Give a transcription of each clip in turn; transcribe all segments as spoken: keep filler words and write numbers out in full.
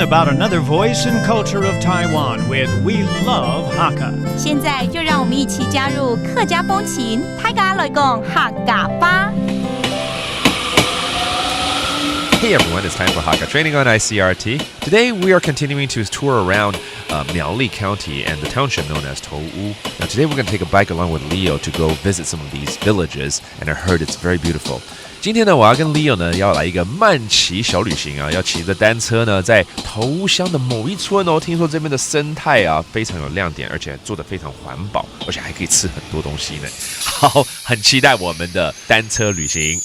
about another voice and culture of Taiwan with We Love Hakka. 现在就让我们一起加入客家风情，大家来讲客家话。 Hey everyone, it's time for Hakka training on I C R T. Today we are continuing to tour around uh, Miaoli County and the township known as Towu. Now today we're going to take a bike along with Leo to go visit some of these villages, and I heard it's very beautiful. 今天呢，我要跟 Leo 呢要来一个慢骑小旅行啊，要骑着单车呢，在头屋乡的某一村哦。听说这边的生态啊非常有亮点，而且做得非常环保，而且还可以吃很多东西呢。好，很期待我们的单车旅行。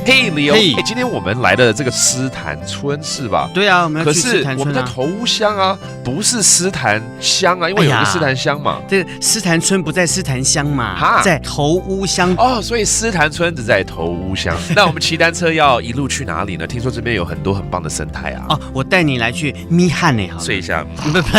Hey Leo，嘿哎，今天我们来的这个诗坛村是吧？对啊，我们要可去诗是我们在坛村啊。头屋乡啊，不是诗坛乡啊，因为有一哎呀个诗坛乡嘛。这诗坛村不在诗坛乡嘛，哈在头屋乡。哦，所以诗坛村只在头屋乡。那我们骑单车要一路去哪里呢？听说这边有很多很棒的生态啊。哦，我带你来去咪汉呢，好了。睡一下，不不，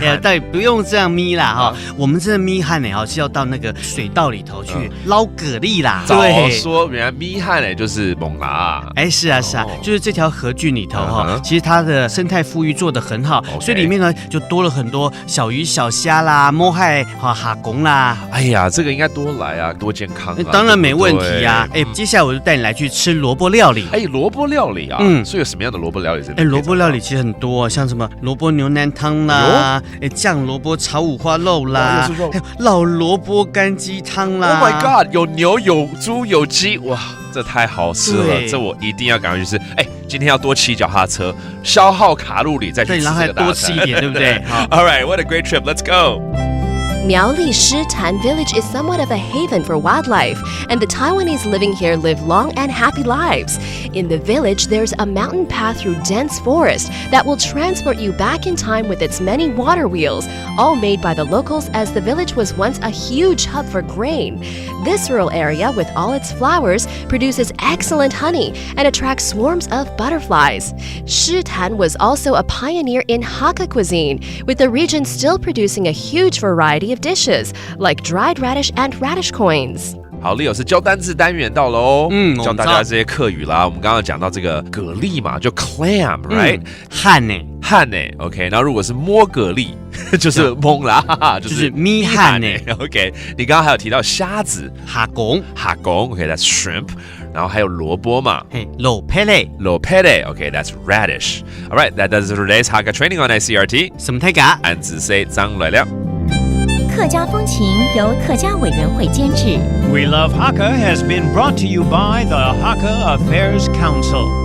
哎，但不用这样咪啦哈。我们这咪汉呢，哈是要到那个水稻里头去捞蛤蜊啦。早对。说，原来咪汉呢就是猛拉啊。哎，是啊，是啊哦，就是这条河郡里头哈嗯哼其实它的生态富裕做得很好 OK 所以里面呢就多了很多小鱼小虾啦、摸海哈、哈公啦。哎呀，这个应该多来啊，多健康啊。当然没问题啊。对不对哎，接下来我就带你来去吃萝卜料理。哎，萝卜料理啊，嗯所以有什么样的萝卜料理是？哎，萝卜料理其实很多，像什么萝卜牛腩汤啦，哎，酱萝卜炒五花肉啦，哇又是肉还有老萝卜干鸡汤啦。 Oh my god，有牛有猪有鸡，哇，这太好吃了，对这我一定要赶快去吃。哎，今天要多骑脚踏车，消耗卡路里再去吃对，然后还这个大餐。多吃一点，对不对？好。 All right, what a great trip. Let's go. Miaoli Shitan village is somewhat of a haven for wildlife, and the Taiwanese living here live long and happy lives. In the village, there's a mountain path through dense forest that will transport you back in time with its many water wheels, all made by the locals as the village was once a huge hub for grain. This rural area, with all its flowers, produces excellent honey and attracts swarms of butterflies. Shitan was also a pioneer in Hakka cuisine, with the region still producing a huge variety of dishes, like dried radish and radish coins. 好，Leo是教单字单元到了哦，嗯教大家这些客语啦。我们刚刚讲到这个蛤蜊嘛，就 clam，right？嗯，汉呢，汉呢，OK。然后如果是摸蛤蜊，就是蒙啦，哈哈，就是咪汉呢。 OK，你刚刚还有提到虾子，哈公，哈公，OK，that's shrimp。然后还有萝卜嘛，嘿，老佩嘞，老佩嘞，OK，that's radish。All right, that does it for today's Hakka training on I C R T。什么泰嘎？俺仔细张来了。客家风情由客家委员会监制。 We Love Hakka has been brought to you by the Hakka Affairs Council.